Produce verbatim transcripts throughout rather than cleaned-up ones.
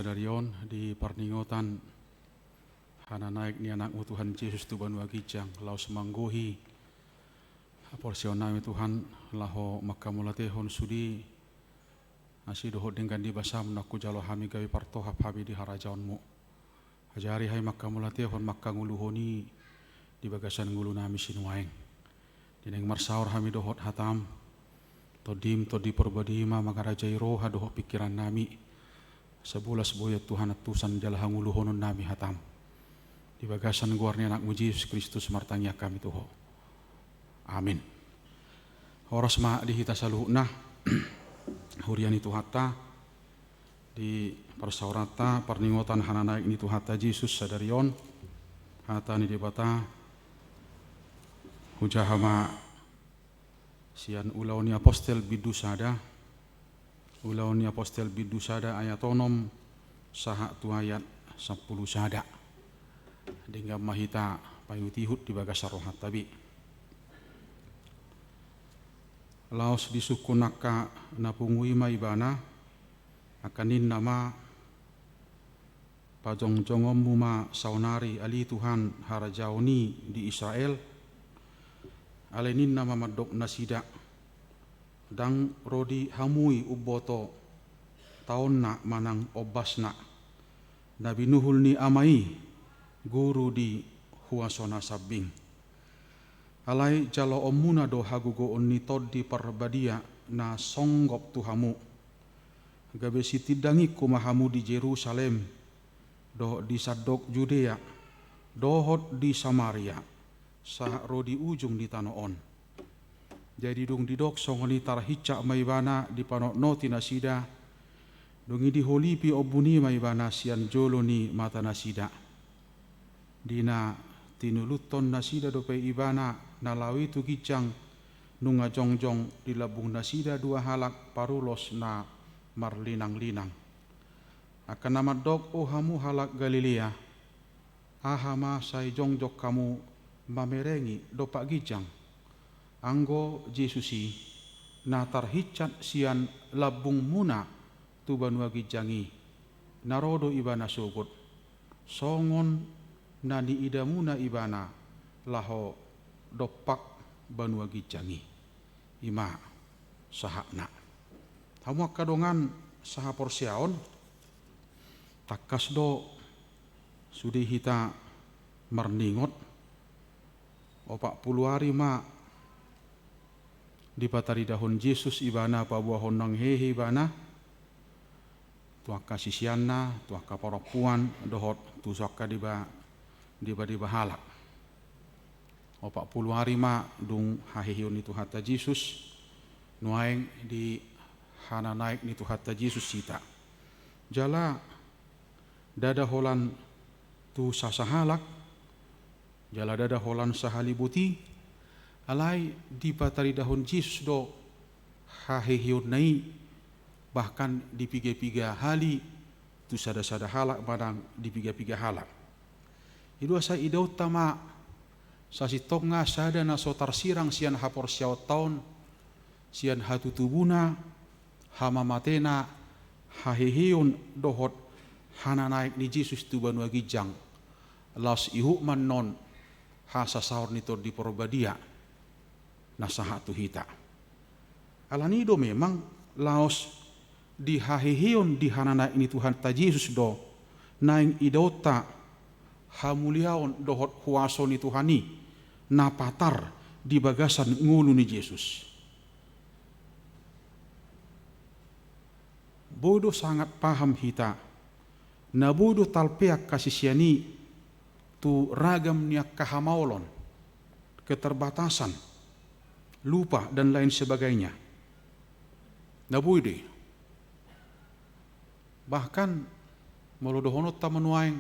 sadari on di parningotan hananaek ni Anakmu Tuhan Jesus tu banua ginjang, laos manggohi haporseaonnami Tuhan, laho manghamauliatehon sude asi dohot denggan ni basaM na hujalo hami gabe partohap hami di harajaonMu. Ajari hami manghamauliatehon, manghangoluhon i di bagasan ngolunami sinuaeng. Di naeng marsaor hami dohot hataM, TondiM, Tondi Porbadia i ma mangarajai roha dohot pingkirannami, sabolas boan Tuhan antusan jala hangoluhononnami hataM. Di bagasan goar ni Anakmu Jesus Kristus martangiang hami tu Ho. Amin. Horas ma di hita saluhutna, huria ni Tuhanta, di parsaoranta parningotan hananaek ni Tuhanta Jesus sadari on. Hata ni Debata hujaha ma sian Ulaon ni Apostel bindu sada, Ulaon ni Apostel bindu sada ayat onom sahat tu ayat sampulu sada. Denggan ma hita paihutihut di bagasan rohanta be. Laos disungkun angka na pungu i ma ibana, angka ninna ma, pajongjongonmu ma saonari ale Tuhan harajaon i di Israel. Alai ninna ma mandok nasida, ndang ro di hamu i umboto taonna manang ombasna, na binuhul ni Ama i guru di huasona sambing. Alai jaloonmuna do hagogoon ni Tondi Parbadia na songgop tu hamu, gabe sitindangiku ma hamu di Jerusalem, dohot di sandok Judea, dohot di Samaria, sahat ro di ujung ni tano on. Jadi dung didok songon i tarhinsat ma ibana dipanotnoti nasida, dung i diholipi ombun i ma ibana sian jolo ni mata nasida. Di na tinuluthon nasida dope ibana na laho i tu ginjang, nunga jongjong di lambung nasida dua halak parulos na marlinanglinang. Angka na mandok, o hamu halak Galilea, aha ma sai jongjong hamu mamerengi dompak ginjang? Anggo Jesus i, na tarhinsat sian lambungmuna tu banua ginjang i, na ro do ibana sogot, songon na niidamuna ibana laho dompak banua ginjang i. I ma sahatna. Hamu angka dongan sahaporseaon, tangkas do sude hita marningot, opat pulu ari ma dipataridahon Jesus ibana, paboahon nang hehe ibana tu angka siseanna, tu angka parompuan, dohot tu so angka deba, debadeba halak. Opat pulu ari ma dung haheheon ni Tuhanta Jesus, nuaeng di hananaek ni Tuhanta Jesus hita. Jala ndada holan tu sasahalak, jala ndada holan sahalibut i, alai dipataridahon Jesus do haheheonna i, bahkan di pigapiga hali tu sadasada halak manang di pigapiga halak. I do asa idaonta ma sasintongna sada na so tarsirang sian haporseaonta on, sian hatutubuna, hamamatena, haheheon dohot hananaek ni Jesus tu banua ginjang, laos ihut ma annon hasasaor ni Tondi Porbadia na sahat tu hita. Alani i do memang laos di haheheon di hananaek ni Tuhanta Jesus do naeng idaonta hamuliaon dohot huaso ni Tuhan i na patar di bagasan ngolu ni Jesus. Boi do sangat paham hita, na boi do talpean angka sisean i tu ragam ni angka hamaolon, keterbatasan, lupa, dan lain sebagainya. Na boi do i. Bahkan molo dohononta ma nuaeng,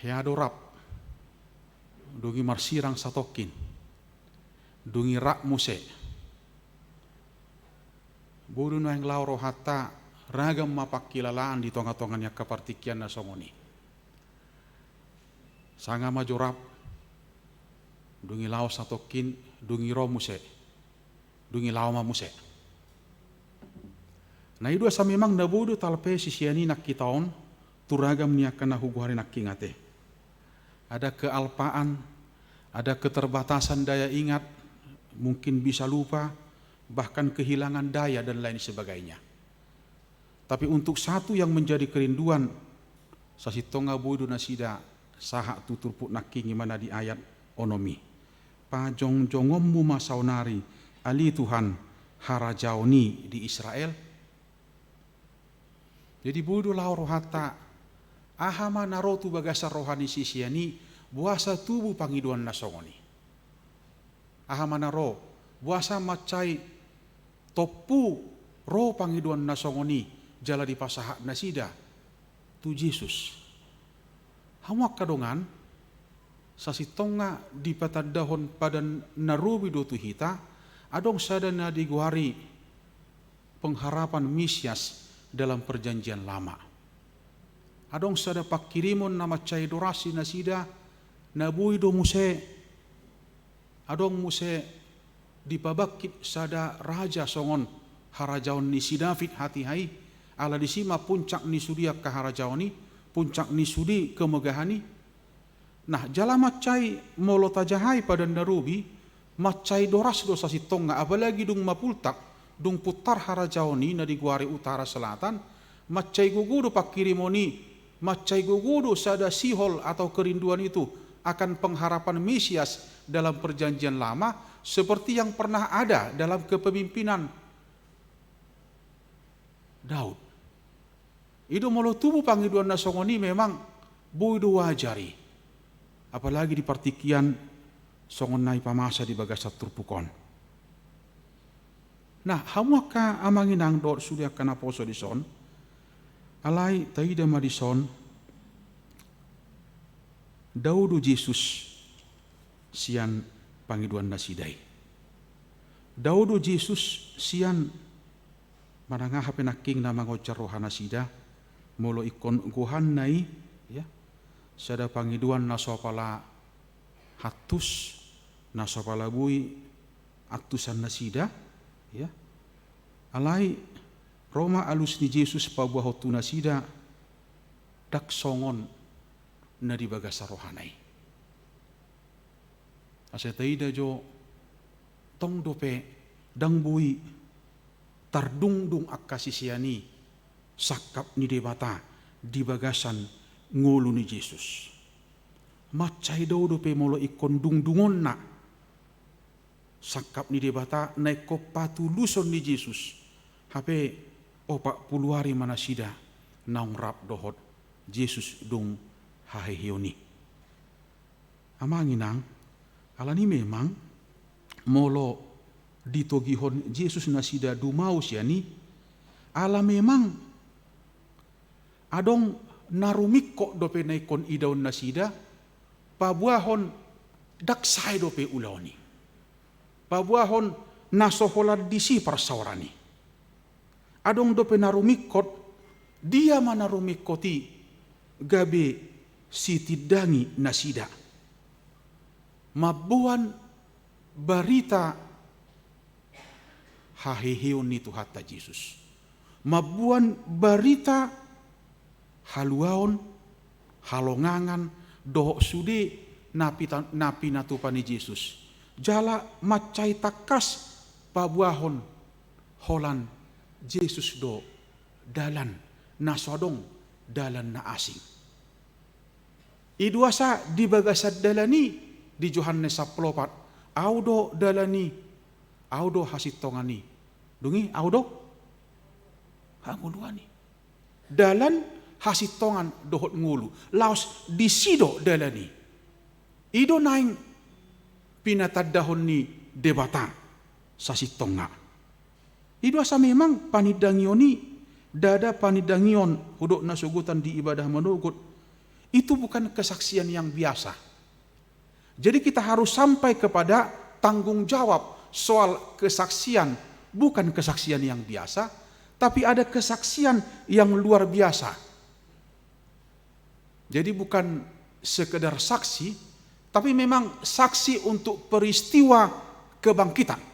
hea do rap, dung i marsirang satongkin, dung i rap muse. Boi do nuaeng laho rohanta, ragam ma pangkilalaan di tongatonga ni angka partingkian na songon i. Sanga ma jo rap, dung i laho satongkin, dung i ro muse, dung i laho ma muse. Na i do asa memang na boi do talpe sisean i nangkin on tu ragam ni angka na hugoari nangkin ate. Ada kealpaan, ada keterbatasan daya ingat, mungkin bisa lupa, bahkan kehilangan daya dan lain sebagainya. Tapi untuk satu yang menjadi kerinduan, sasintongna boi do nasida sahat tu turpuk nangkin i, i ma na di ayat onom i. Pajongjongonmu ma saonari, ale Tuhan, harajaon i di Israel. Jadi boi do laho rohanta, aha ma na ro tu bagasan roha ni sisean i, boasa tubu pangidoan na songon i. Aha ma na ro, boasa mansai tompu ro pangidoan na songon i, jala dipasahat nasida tu Jesus. Hamu angka dongan, sasintongna dipatandahon Padan na Robi do tu hita, adong sada na digoari pengharapan Mesias dalam Perjanjian Lama. Adong sada pangkirimon na mansai doras di nasida, na boi do muse, adong muse dipabangkit sada raja songon harajaon ni si David hatiha i, ala disi ma puncak ni sude angka harajaon i, puncak ni sude kemegahan i. Nah, jala mansai molo tajaha i Padan na Robi, mansai doras do sasintongna, apalagi dung mapultak, dung puntar harajaon i na digoari Utara Selatan, mansai gogo do pangkirimon i, mansai gogo do sada sihol atau kerinduan itu akan pengharapan Mesias dalam Perjanjian Lama, seperti yang pernah ada dalam kepemimpinan Daud. I do molo tubu pangidoan na songon i memang boi do wajar i. Apalagi di partingkian songon na ipamasa di bagasan turpuk on. Nah, hamu angka amang inang dohot sude angka naposo dison, alai taida ma dison, dao do Jesus sian pangidoan nasida i. Dao do Jesus sian manang aha pe nangkin na mangonjar roha nasida, molo ingkon gohanna i, ya, sada pangidoan na so pala antus, na so pala boi antusan nasida, ya. Alai ro ma alus ni Jesus paboahon tu nasida, ndang songon na di bagasan rohana i. Asa taida jo, tong dope ndang boi tardungdung angka sisean i sangkap ni Debata di bagasan ngolu ni Jesus. Mansai dao dope molo ingkon dungdungonna sangkap ni Debata na ingkon patuluson ni Jesus. Hape opat pulu ari ma nasida naung rap dohot Jesus dung haheheon i. Amang inang, alani memang molo ditogihon Jesus nasida dumao sian i, ala memang adong na rumingkot dope na ingkon idaon nasida, paboahon ndang sae dope ulaon i. Paboahon na so holan disi parsaoran i. Adong dope na rumingkot, dia ma na rumingkot i gabe sitindangi nasida. Mamboan barita haheheon ni Tuhanta Jesus. Mamboan barita haluaon, halongangan, dohot sude na pita-, na pinatupa ni Jesus. Jala mansai tangkas paboahon holan Jesus do dalan, na so adong dalan na asing. I do asa di bagasan dalan i di Johannes sampulu opat, Au do dalan i, Au do hasintongan i. Dung i, Au do hangoluan i. Dalan, hasintongan dohot ngolu. Laos disi do dalan i. I do naeng pinatandahon ni Debata sasintongna. I do asa memang panindangion i, ndada panindangion hudok na sogotan di ibadah manogot, itu bukan kesaksian yang biasa. Jadi kita harus sampai kepada tanggung jawab soal kesaksian, bukan kesaksian yang biasa, tapi ada kesaksian yang luar biasa. Jadi bukan sekedar saksi, tapi memang saksi untuk peristiwa kebangkitan.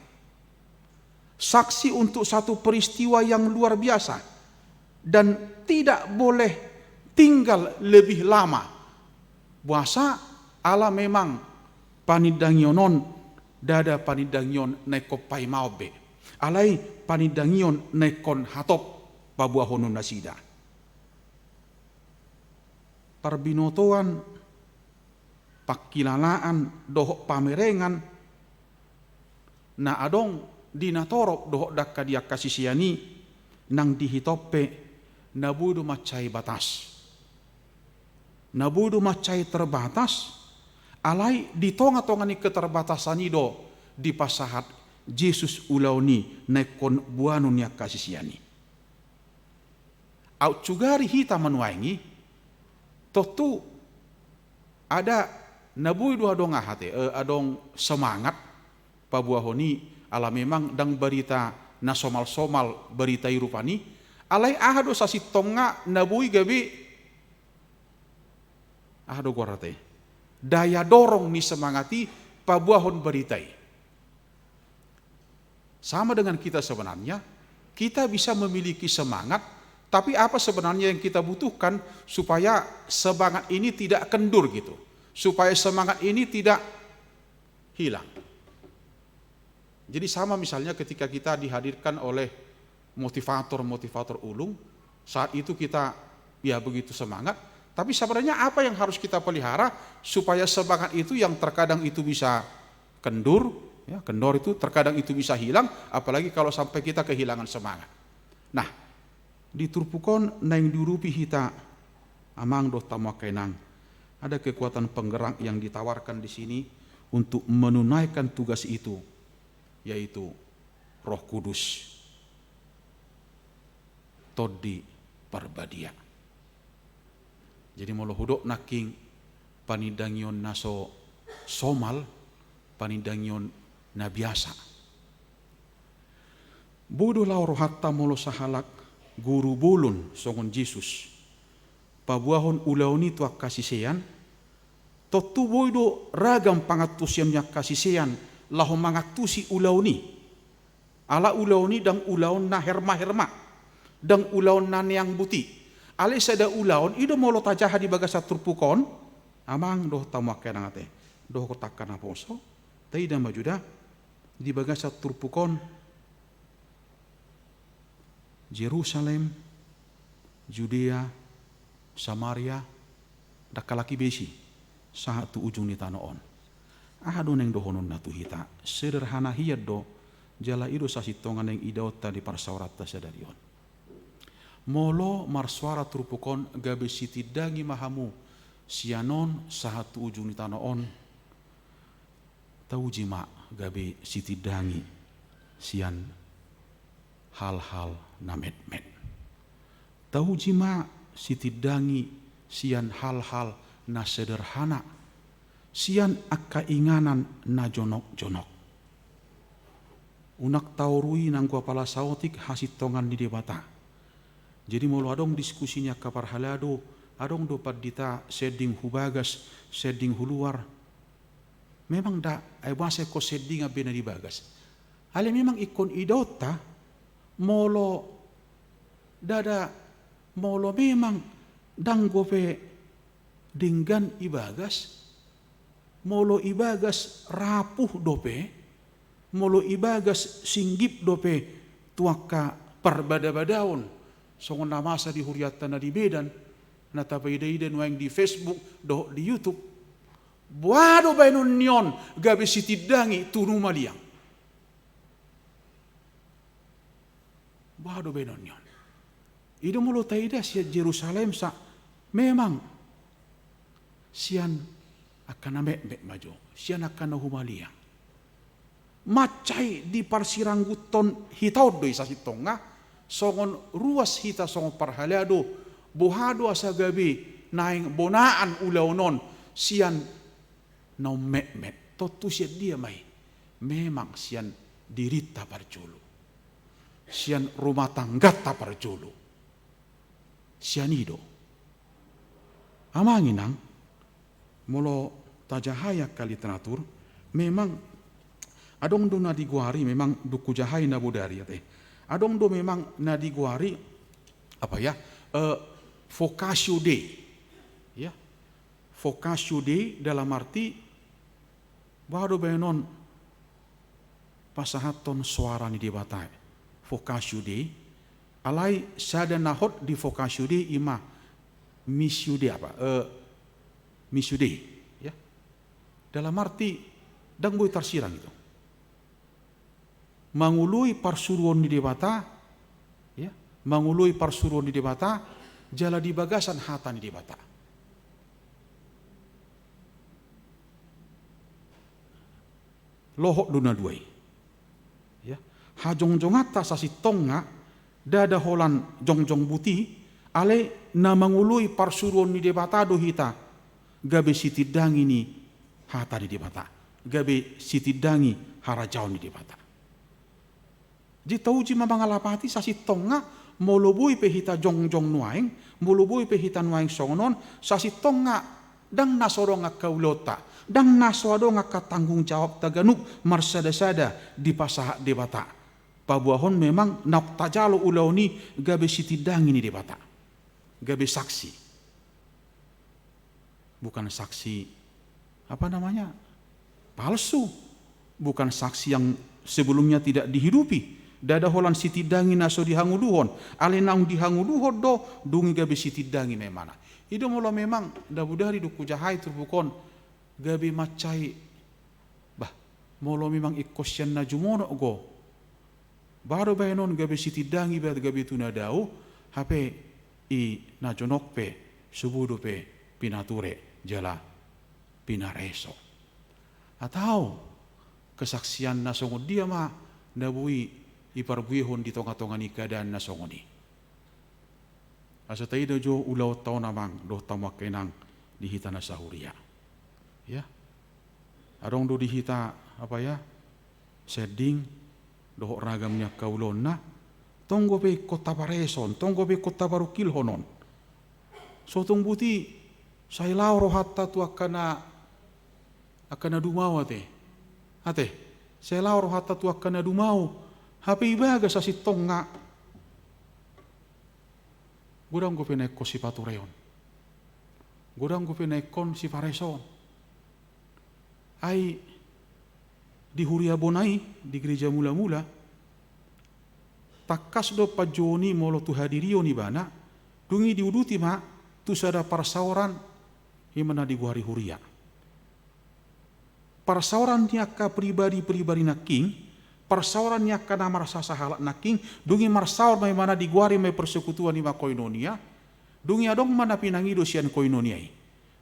saksi untuk satu peristiwa yang luar biasa dan tidak boleh tinggal lebih lama. Boasa? Ala memang panindangion on ndada panindangion na ingkon paimaon be. Alai panindangion na ingkon hatop paboahon nasida. Parbinotoan, pangkilalaan dohot pamerengan na adong di natorop dohot dangka di angka sisean i, nang di hita on pe na boi do mansai batas. Na boi do mansai terbatas, alai di tonga-tonga ni keterbatasan i do dipasahat Jesus ulaon i na ingkon boanon ni angka sisean i. Aut sugari hita manuaeng i, tontu ada na boi do adong aha te, eh, adong semangat paboahon i, ala memang ndang barita na somal-somal barita i rupani, alai aha do sasintongna na boi gabe, aha do goarna te, daya dorong ni semangat i paboahon barita i. Sama dengan kita sebenarnya, kita bisa memiliki semangat, tapi apa sebenarnya yang kita butuhkan supaya semangat ini tidak kendur gitu, supaya semangat ini tidak hilang. Jadi sama misalnya ketika kita dihadirkan oleh motivator-motivator ulung, saat itu kita ya begitu semangat, tapi sebenarnya apa yang harus kita pelihara supaya semangat itu yang terkadang itu bisa kendur, ya, kendor itu terkadang itu bisa hilang, apalagi kalau sampai kita kehilangan semangat. Nah, di turpuk on naeng diurupi hita, amang dohot hamu angka inang, ada kekuatan penggerak yang ditawarkan di sini untuk menunaikan tugas itu, yaitu Roh Kudus, Tondi Parbadia. Jadi molo hudok nangkin panindangion na so somal, panindangion na biasa. Boi do laho rohanta molo sahalak guru bolon songon Jesus paboahon ulaon i tu angka sisean, tontu boi do ragam pangantusion ni angka sisean laho mangantusi ulaon i. Ala ulaon i ndang ulaon na herma-herma, ndang ulaon na neang buti. Alai sada ulaon i do molo tajaha di bagasan turpuk on, amang dohot hamu angka inang ate, dohot angka naposo, taida ma jo da di bagasan turpuk on, Jerusalem, Judea, Samaria, dangka laki besi, sahat tu ujung ni tano on. Aha do naeng dohononna tu hita? Sederhana hian do, jala i do sasintongna naeng idaonta di parsaoranta sadari on. Molo marsoara turpuk on gabe sitindangi ma hamu sian on sahat tu ujung ni tano on, tauji ma gabe sitindangi sian hal-hal na metmet. Tauji ma sitindangi sian hal-hal na sederhana, sian angka inganan na jonok-jonok. Unang taorui nanggo apala saotik hasintongan ni Debata. Jadi molo adong diskusi ni angka parhalado, adong do pandita sending hu bagas, sending hu luar. Memang da, ai boasa ingkon sending ambe na di bagas. Alai memang ingkon idaonta, molo ndada, molo memang ndang dope denggan i bagas, molo i bagas rapuh dope, molo i bagas singgip dope tu angka parbada-badaon, songon na masa di hurianta na di Medan, na tapaida-ida nuaeng di Facebook dohot di YouTube. Boha do baenon ni on gabe sitindangi tu numa liang? Boha do baenon ni on? I do molo taida sian Jerusalem sa memang sian angka na metmet ma jo, sian angka na humaliang. Mansai diparsirangguthon hita on do i sasintongna, songon ruas hita songon parhalado, boha do asa gabe naeng bonaan ulaon on sian na ummetmet, tontu sian dia ma i? Memang sian dirinta parjolo, sian rumah tangganta parjolo, sian i do. Amang inang, molo tajahai angka literatur, memang Adong do na digoari memang dungku jahai na bodari ate. Adong do memang na digoari apa ya, eh, vocatio Dei. Ya. Vocatio Dei dalam arti boha do baenon pasahathon soara ni Debata, vocatio Dei. Alai sada na hot di vocatio Dei ima missio Dei apa, eh, missio Dei, ya. Dalam arti ndang boi tarsirang itu. Mangoloi parsuruon ni Debata, ya, mangoloi parsuruon ni Debata, jala di bagasan hata ni Debata. Lohot do na dua i. Ya. Hajongjonganta sasintongna, ndada holan jongjong buti, alai na mangoloi parsuruon ni Debata do hita, gabe sitindangi ni hata ni Debata, gabe sitindangi harajaon ni Debata. Jadi tauji ma mangalapati sasintongna, molo boi pe hita jongjong nuaeng, molo boi pe hita nuaeng songon on, sasintongna ndang na so adong angka ulaonta, ndang na so adong angka tanggung jawabta ganup marsadasada dipasahat Debata. Paboahon memang naung tajalo ulaon i gabe sitindangi ni Debata, gabe saksi. Bukan saksi, apa namanya, palsu. Bukan saksi yang sebelumnya tidak dihidupi. Ndada holan sitindangi na so dihangoluhon. Alai naung dihangoluhon do, dung i gabe sitindangi ma imana. I do molo memang na bodari dungku jahai turpuk on gabe mansai, bah, molo memang ingkon sian na jumonok do, boha do baenon gabe sitindangi, bah, gabe tu na dao, hape i na jonok pe, sobu dope pinature jala pinareso. Atau kesaksian na songon dia ma na boi iparbuehon di tongatonga ni keadaan na songon i. Asa taida jo ulaonta on amang dohot hamu angka inang di hita na sahuria. Ya. Adong do di hita, apa ya, sending dohot ragam ni angka ulaonna, tong dope ingkon tapareson, tong dope ingkon taparungkilhon on. So tung buti, sai laho rohanta tu angka na, angka na dumao ate. Ate, sai laho rohanta tu angka na dumao, hape i bagas sasintongna. Godang dope na ingkon sipatureon. Godang dope na ingkon siparesoon. Ai di huria bona i, di gereja mula-mula, tangkas do panjouon i molo tu hadirion ibana, dung i diuduti ma tu sada parsaoran, ima na digoari huria. Parsaoran ni angka pribadi-pribadi nangkin, parsaoran ni angka na marsasahalak nangkin, dung i marsaor ma imana, digoari ma i persekutuan, ima koinonia, dung i adong ma na pinangido sian koinonia i.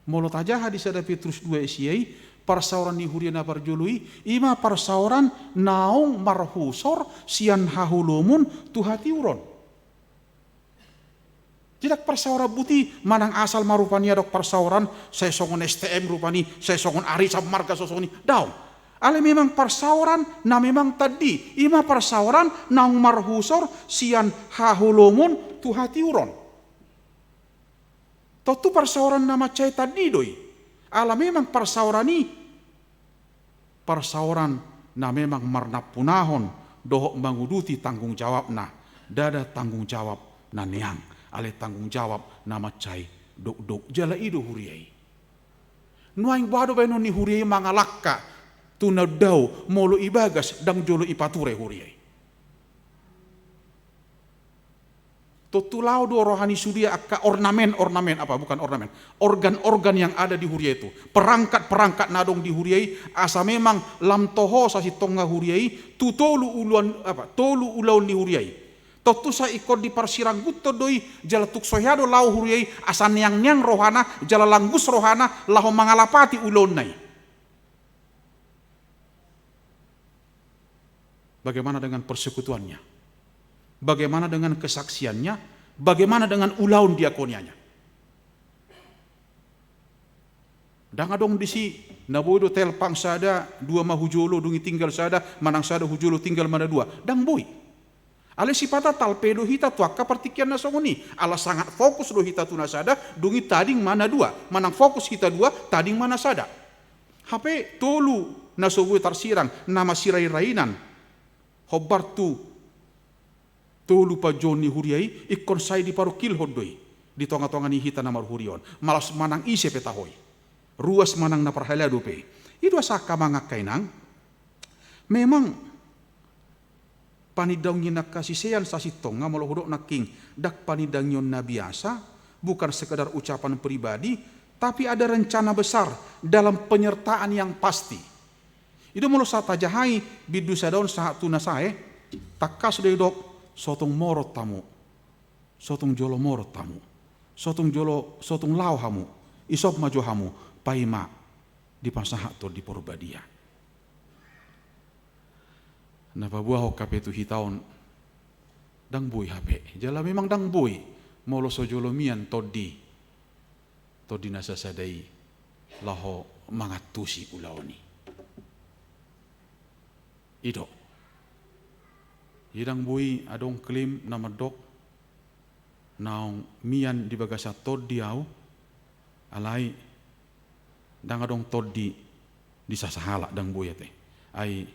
Molo tajaha di sada Petrus dua sia i, parsaoran ni huria na parjolo i, ima parsaoran naung marhusor sian haholomon tu hatiuron. Jadi ndang parsaoran buti, manang asal ma rupani adong parsaoran, sai songon S T M rupani, sai songon arisan marga so songon i. Daong. Alai memang parsaoran na memang tandi, ima parsaoran naung marhusor sian haholomon tu hatiuron. Tontu parsaoran na mansai tandi do i. Ala memang parsaoran i parsaoran na memang marnampunahon dohot manguduti tanggung jawabna, ndada tanggung jawab na neang, alai tanggung jawab na mansai dokdok. Jala i do huria i. Nuaeng boha do baenon ni huria i mangalangka tu na dao molo i bagas ndang jolo ipature huria i? Tontu laho do roha ni sude angka ornamen-ornamen, apa, bukan ornamen, organ-organ yang ada di huria itu, perangkat-perangkat na adong di huria i, asa memang lam toho sasintongna huria i tu tolu ulaon, apa, tolu ulaon ni huria i. Tontu sai ingkon diparsirangguthon do i, jala tung so hea do laho huria i asa neang-neang rohana, jala langgus rohana laho mangalapati ulaonna i. Bagaimana dengan persekutuannya? Bagaimana dengan kesaksiannya? Bagaimana dengan ulaon diakonianya? Ndang adong disi na boi do telpang sada, dua ma hu jolo, dung i tinggal sada, manang sada hu jolo, tinggal ma na dua. Ndang boi. Alai sipata talpe do hita tu angka partingkian na songon i. Ala sangat fokus do hita tu na sada, dung i tading ma na dua. Manang fokus hita dua, tading ma na sada. Hape tolu na so boi tarsirang, na masirairainan, hombar tu tolu panjouon ni huria i, ingkon sai diparungkilhon do i di tongatonga ni hita na marhuria on. Malas manang ise pe taho i, ruas manang na parhalado pe. I do asa angka amang, angka inang, memang panindangion ni angka sisean sasintongna, molo hudok nangkin, ndang panindangion na biasa, bukan sekedar ucapan pribadi, tapi ada rencana besar dalam penyertaan yang pasti. I do molo sa tajahai bindu sada on sahat tu na sae, tangkas do didok, so tung morot hamu, so tung jolo morot hamu, so tung jolo, so tung laho hamu, isop ma jo hamu, paima dipasahat Tondi Porbadia. Na paboahon hape tu hita on, ndang boi hape. Jala memang ndang boi molo so jolo mian tondi, tondi na sasada i laho mangantusi ulaon i. I do. Jadi ndang boi adong klaim na mandok naung mian di bagasan tondi ahu, alai ndang adong tondi di sasahalak, ndang boi ate. Ai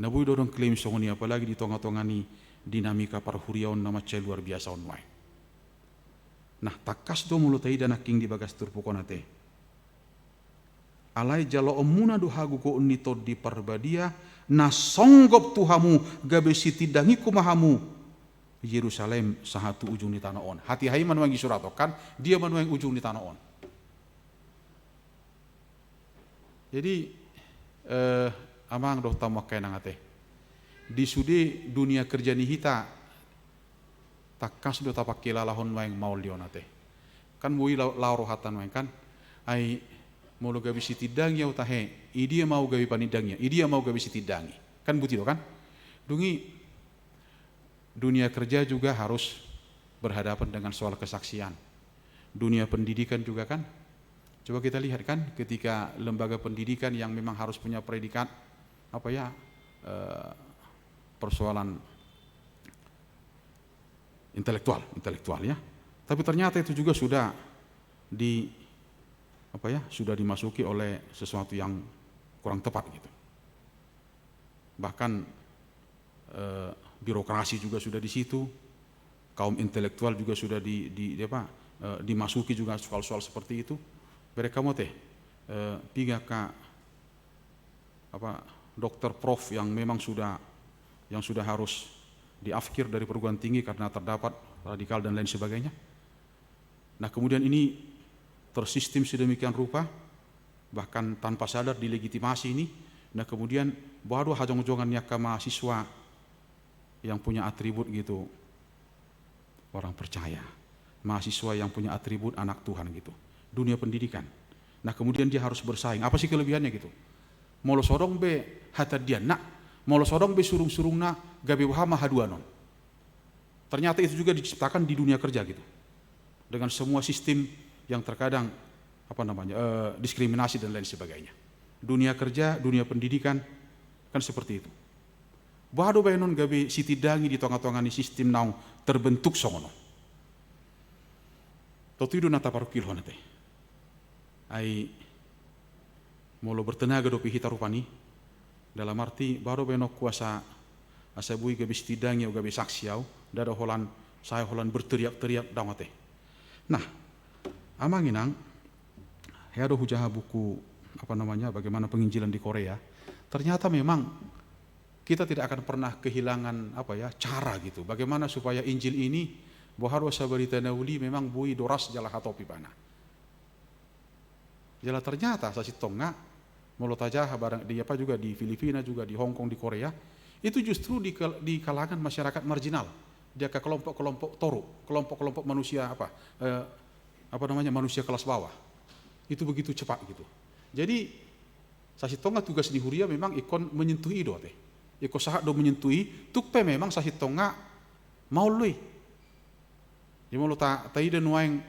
na boi do adong klaim songon i, apalagi di tongatonga ni dinamika parhuriaon na mansai luar biasa on nuaeng. Nah, tangkas do molo taida nangkin di bagas turpuk on ate. Alai jaloonmuna do hagogoon ni Tondi Parbadia, na songgop tu hamu, gabe sitindangingku ma hamu Jerusalem sahat tu ujung ni tano on. Hatiha i ma nuaeng i surat on kan, dia ma nuaeng ujung ni tano on. Jadi, eh, amang dohot hamu angka inang ate, di sude dunia kerja ni hita, tangkas do tapangkilalahon nuaeng maol i on ate. Kan boi la-, laho rohanta nuaeng kan. Ai molo gabe sitindangi ahu tahe, i dia ma ahu gabe panindangi, i dia ma ahu gabe sitindangi. Kan boti do kan? Dung i dunia kerja juga harus berhadapan dengan soal kesaksian. Dunia pendidikan juga kan. Coba kita lihat kan, ketika lembaga pendidikan yang memang harus punya predikat, apa ya, eh, persoalan intelektual, intelektual ya. Tapi ternyata itu juga sudah di, apa ya, sudah dimasuki oleh sesuatu yang kurang tepat gitu. Bahkan, eh, birokrasi juga sudah di situ, kaum intelektual juga sudah di, di, di apa, eh, dimasuki juga soal-soal seperti itu. Mereka mau teh, eh, piga ka, apa, dokter prof yang memang sudah, yang sudah harus diafkir dari perguruan tinggi karena terdapat radikal dan lain sebagainya. Nah, kemudian ini tersistem sedemikian rupa, bahkan tanpa sadar dilegitimasi ini. Nah, kemudian boha do hajongjongan ni angka mahasiswa yang punya atribut gitu, orang percaya, mahasiswa yang punya atribut anak Tuhan gitu, dunia pendidikan. Nah, kemudian dia harus bersaing. Apa sih kelebihannya gitu? Molo so adong be hatandianna, molo so adong be surungsurungna, gabe boha ma haduan on. Ternyata itu juga diciptakan di dunia kerja gitu, dengan semua sistem yang terkadang, apa namanya, eh, diskriminasi dan lain sebagainya. Dunia kerja, dunia pendidikan, kan seperti itu. Boha do baenon gabe sitindangi di tongatonga ni sistem naung terbentuk songon on? Tontu i do na taparungkilhon ate. Ai molo bertenaga dope hita rupani, dalam arti boha do baenonku asa, asa boi gabe sitindangi ahu, gabe saksi ahu, ndada holan, sai holan berteriak-teriak, daong ate. Nah, amang inang, hea do hujaha buku, apa namanya, bagaimana penginjilan di Korea. Ternyata memang kita tidak akan pernah kehilangan, apa ya, cara gitu. Bagaimana supaya Injil ini, boha do asa barita na uli memang boi doras jala hatop ibana. Jala ternyata sasintongna, molo tajaha barang di apa juga di Filipina juga, di Hong Kong, di Korea, itu justru di, di kalangan masyarakat marginal, di angka kelompok-kelompok toru, kelompok-kelompok manusia apa, eh, apa namanya, manusia kelas bawah. Itu begitu cepat gitu. Jadi sasintongna tugas ni huria memang ingkon menyentuh i do ate. Ingkon sahat do menyentuh i, tung pe memang sasintongna maol do i. Jadi molo ta, taida nuaeng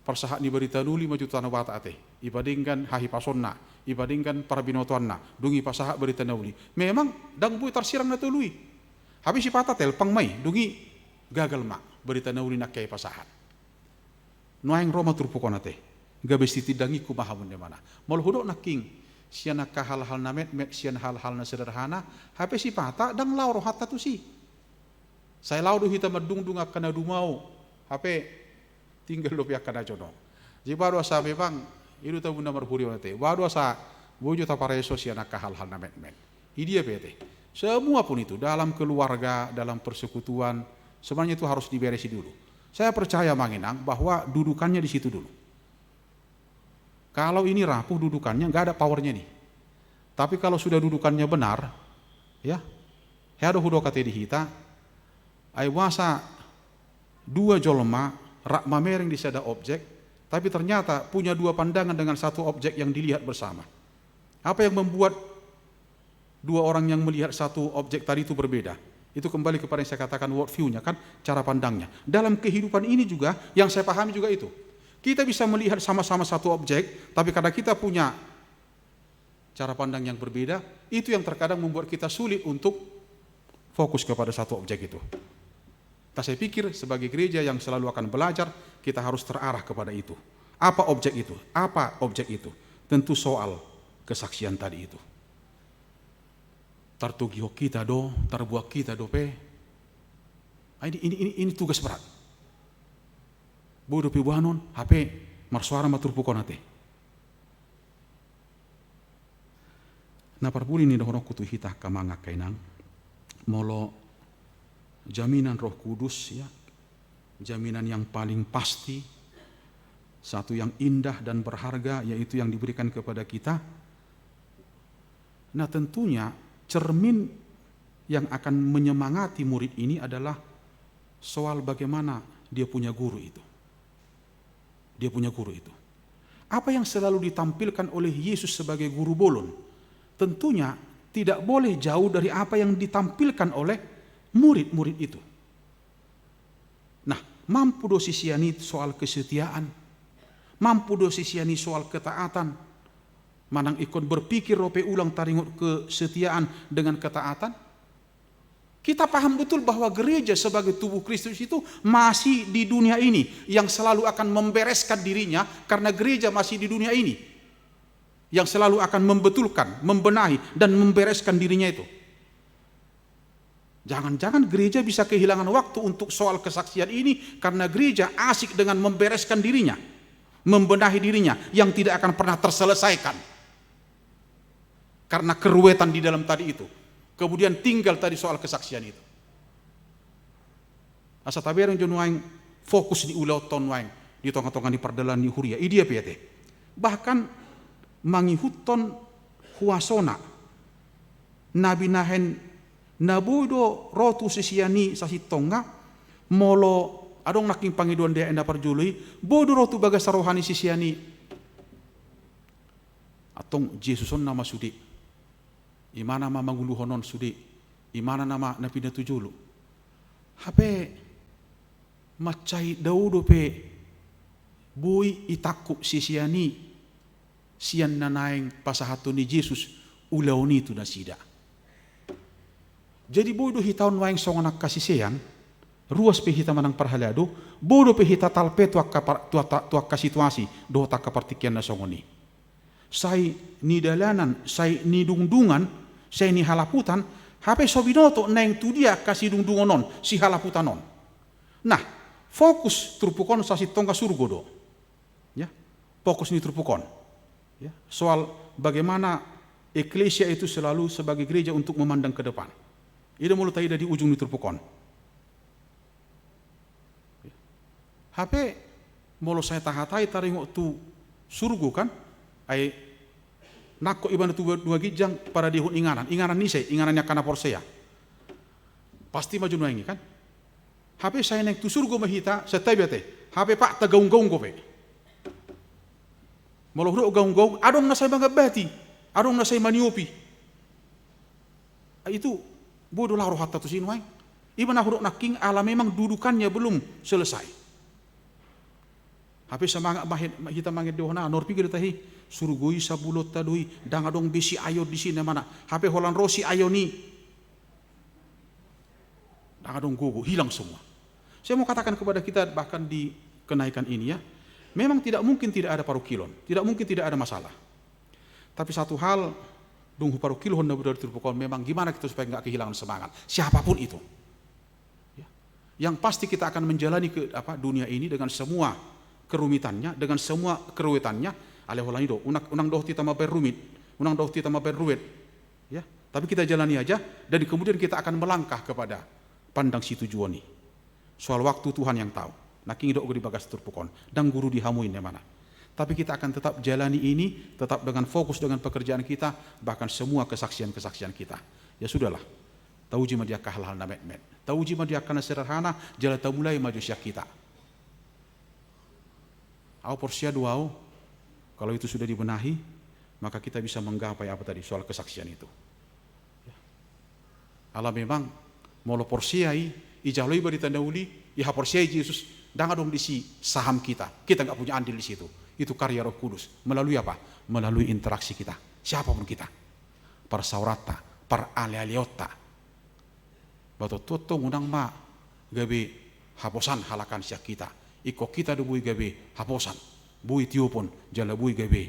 parsahat ni barita na uli ma jo tu Tano Batak ate, ipadenggan hahipasonna, ipadenggan parbinotoanna, dung i pasahat barita na uli, memang ndang boi tarsirang na tolu i. Hape sipata telpang ma i, dung i gagal ma barita na uli nangkin i pasahat. Nuaeng ro ma turpuk on ate, gabe sitindangingku ma hamu, ninna ibana. Molo hudok nangkin, sian angka hal-hal na metmet, sian hal-hal na sederhana, hape sipata ndang laho rohanta tusi. Sai laho do hita mandungdung angka na dumao, hape tinggal dope angka na jonok. Jadi boha do asa memang, i do tabuna marhurion ate, boha do asa boi jo tapareso sian angka hal-hal na metmet. Idia pe ate. Semua pun itu, dalam keluarga, dalam persekutuan, sebenarnya itu harus diberesi dulu. Saya percaya, Amang Inang, bahwa dudukannya di situ dulu. Kalau ini rapuh dudukannya, nggak ada powernya ini. Tapi kalau sudah dudukannya benar, ya, hea do hudok ate di hita, ai boasa dua jolma rap mamereng di sada objek, tapi ternyata punya dua pandangan dengan satu objek yang dilihat bersama. Apa yang membuat dua orang yang melihat satu objek tadi itu berbeda? Itu kembali kepada yang saya katakan world view-nya, kan, cara pandangnya. Dalam kehidupan ini juga, yang saya pahami juga itu. Kita bisa melihat sama-sama satu objek, tapi karena kita punya cara pandang yang berbeda, itu yang terkadang membuat kita sulit untuk fokus kepada satu objek itu. Nah, saya pikir sebagai gereja yang selalu akan belajar, kita harus terarah kepada itu. Apa objek itu? Apa objek itu? Tentu soal kesaksian tadi itu. Tartogihon hita do, tarbuat hita dope. Ah, ini, ini, ini, ini tugas berat. Boi dope boanon, hape marsoara ma turpuk on ate. Na parpudi ni dohononku tu hita angka amang angka inang, molo jaminan Roh Kudus, ya, jaminan yang paling pasti, satu yang indah dan berharga, yaitu yang diberikan kepada kita. Nah, tentunya cermin yang akan menyemangati murid ini adalah soal bagaimana dia punya guru itu. Dia punya guru itu. Apa yang selalu ditampilkan oleh Yesus sebagai guru bolon, tentunya tidak boleh jauh dari apa yang ditampilkan oleh murid-murid itu. Nah, mampu do sisian i soal kesetiaan? Mampu do sisian i soal ketaatan? Manang ingkon berpikir dope ulang taringot kesetiaan dengan ketaatan? Kita paham betul bahwa gereja sebagai tubuh Kristus itu masih di dunia ini, yang selalu akan membereskan dirinya karena gereja masih di dunia ini, yang selalu akan membetulkan, membenahi, dan membereskan dirinya itu. Jangan-jangan gereja bisa kehilangan waktu untuk soal kesaksian ini karena gereja asik dengan membereskan dirinya, membenahi dirinya yang tidak akan pernah terselesaikan karena keruwetan di dalam tadi itu. Kemudian tinggal tadi soal kesaksian itu. Asa tabereng jo nuaeng fokus ni ulaonta on nuaeng di tonga-tonga ni pardalanan ni huria. Idia pe ate. Bahkan mangihuthon huasona na binahen na boi do ro tu sisian i sasintongna, molo adong nangkin pangidoan di ayat na parjolo i, boi do ro tu bagasan roha ni sisian i. Antong Jesus on nama sude. Imana ma manguluhon on sude. Imana nama na pinda tu jolo. Hape mansai dao dope boi itangkup sisian i sian na naeng pasahathon ni Jesus ulaon i tu nasida. Jadi boi do hita on nuaeng songon angka sisean, ruas pe hita manang parhalado, boi dope hita talpe tu angka par-, tu angka, tu angka situasi dohot angka partingkian na songon i. Sai nidalanan, sai nidungdungan, sai nihalaputan, hape so binoto naeng tu dia angka sidungdungon on, sihalaputan on. Nah, fokus turpuk on sasintongna surgo do. Ya, fokus ni turpuk on. Ya, soal bagaimana eklesia itu selalu sebagai gereja untuk memandang ke depan. I do molo taida di ujung ni turpuk on. Hape molo sai tahatai taringot tu surgo kan, ai nangkok ibana tu dua, dua ginjang paradehon inganan, inganan ni ise, inganan ni angka na porsea. Pasti ma jo nuaeng i kan. Hape sai naeng tu surgo ma hita, santabi ate. Hape Pak, tagaung-gaung dope. Molo hudok gaung-gaung, adong na sai mangambati, adong na sai maniopi. Itu boi do laho rohanta tusi nuaeng. Ima na hudok nangkin ala memang dudukannya belum selesai. Hape semangat ma hita mangendehon, na norpingga do tahe, surgo i sabulonta do i, ndang adong be si Ayon disi na mana. Hape holan ro si Ayon i, ndang adong gogo, hilang semua. Saya mau katakan kepada kita bahkan di kenaikan ini ya, memang tidak mungkin tidak ada parungkilon, tidak mungkin tidak ada masalah. Tapi satu hal, dung huparungkilhon na bodari turpuk on, memang gimana kita supaya nggak kehilangan semangat. Siapapun itu. Ya. Yang pasti kita akan menjalani ke, apa, dunia ini dengan semua kerumitannya, dengan semua keruwetannya. Alai holan i do, unang, unang dohot hita mambaen rumit, unang dohot hita mambaen ruwet. Ya. Tapi kita jalani aja, dan kemudian kita akan melangkah kepada pandang situjuon i. Soal waktu Tuhan yang tahu. Nangkin didok di bagas turpuk on. Ndang guru di hamu i, na mana. Tapi kita akan tetap jalani ini, tetap dengan fokus dengan pekerjaan kita, bahkan semua kesaksian-kesaksian kita. Ya sudahlah. Tauji ma di angka hal-hal na metmet. Tauji ma di angka na sederhana, jala tamulai ma jo sian hita. Au porsea do au, kalau itu sudah dibenahi, maka kita bisa menggapai apa tadi, soal kesaksian itu. Ya. Ala memang, molo porsea i, ijalo i barita na uli, ihaporseai Jesus, ndang adong disi saham kita. Kita nggak punya andil di situ. Itu karya Roh Kudus. Melalui apa? Melalui interaksi kita. Siapapun kita. Parsaoranta, paralealeonta. Ba tontu tong unang ma gabe haposan halak an sian hita. Ingkon hita do boi gabe haposan, boi tiopon, jala boi gabe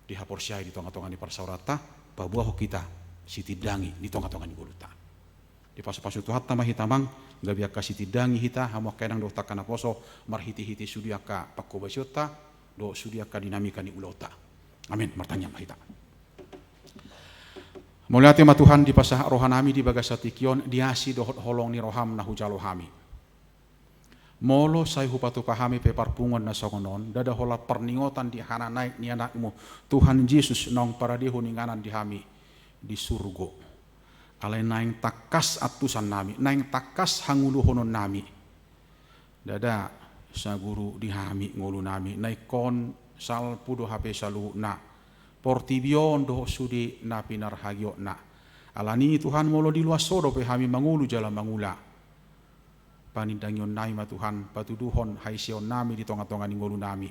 dihaporseai di tongatonga ni parsaoranta, paboahon hita sitindangi di tongatonga ni ngolunta. Dipasupasu Tuhanta ma hita, Amang, gabe angka sitindangi hita, hamu angka inang dohot angka naposo, marhitehite sude angka panghobasionta dohot sude angka dinamika ni ulaonta. Amin. Martangiang ma hita. Mauliate ma Tuhan, dipasahat rohanami di bagasan tingki on di asi dohot holong ni roham na hujalo hami. Molo sai hupatupa hami pe parpunguan na songon on, ndada holan parningotan di hananaek ni Anakmu, Tuhan Jesus, naung paradehon inganan di hami di surgo. Alai naeng tangkas antusannami, naeng tangkas hangoluhononnami. Ndada saguru di hami ngolunami, na ingkon salpu do hape saluhutna portibi on dohot sude na pinarhagiotna. Alani i Tuhan, molo di luas Ho dope hami mangolu jala mangula, panindangionnami ma Tuhan, patuduhon haiseonnami di tongatonga ni ngolunami.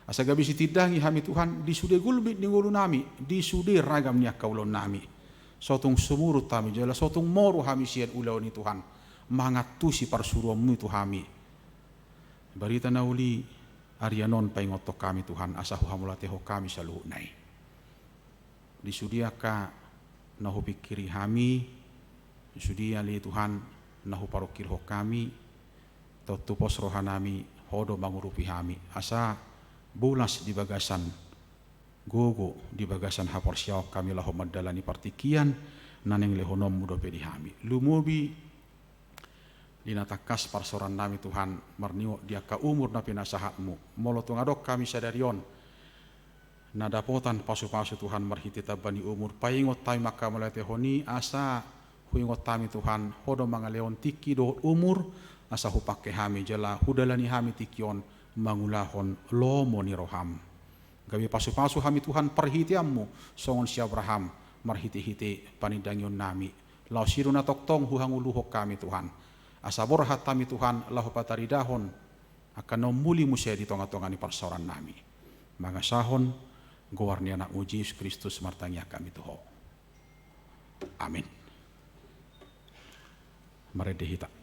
Asa gabe sitindangi hami Tuhan, di sude gulmit ni ngolunami, di sude ragam ni angka ulaonnami. So tung sumurut hami, jala so tung moru hami sian ulaon i Tuhan, mangantusi parsuruonMu i tu hami. Barita na uli arian on paingothon hami Tuhan, asa huhamauliatehon hami saluhutna i. Di sude angka na hupingkiri hami, di sude ale Tuhan na huparungkilhon hami, tontu pos rohanami Ho do mangurupi hami, asa bolas di bagasan gogo, di bagasan haporseaon hami laho mandalani partingkian na naeng lehononMu dope di hami. Lumobi di na tangkas parsaorannami Tuhan, marningot di angka umur na pinasahatMu. Molo tung adong hami sadari on na dapotan pasupasu Tuhan marhite tamba ni umur, paingot hami ma angka mauliatehon i, asa huingot hami Tuhan, Ho do mangalehon tingki dohot umur, asa hupangke hami jala hudalani hami tingki on mangulahon lomo ni rohaM. Gabe pasupasu hami Tuhan parhiteanMu, songon si Abraham, marhitehite panindangionnami. Laos i do na tongtong huhangoluhon hami Tuhan. Asa borhat hami Tuhan, laho pataridahon angka na ummuli muse di tongatonga ni parsaorannami. Mangasahon goar ni AnakMu Jesus Kristus martangiang hami tu Ho. Amin. Marende hita.